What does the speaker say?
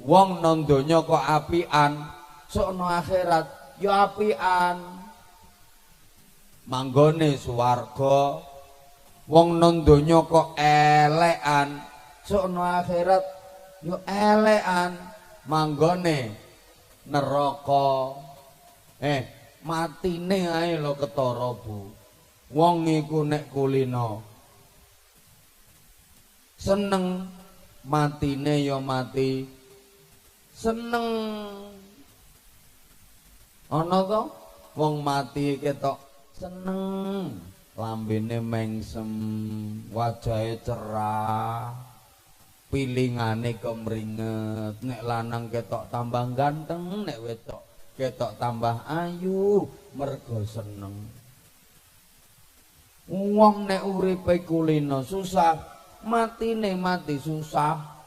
Wong nang donya kok apian, sok no akhirat ya apian. Manggone swarga. Wong nang donya kok elekan, sok no akhirat ya elekan, manggone neraka. Matine ae lho ketara, Bu. Wong iku nek kulino seneng, matine ya mati seneng. Ana to wong mati ketok seneng, lambene mengsem, wajahe cerah, pilingane kemringet. Nek lanang ketok tambah ganteng, nek wedok ketok tambah ayu, mergo seneng. Wong nek uripe kulino susah, matine mati susah.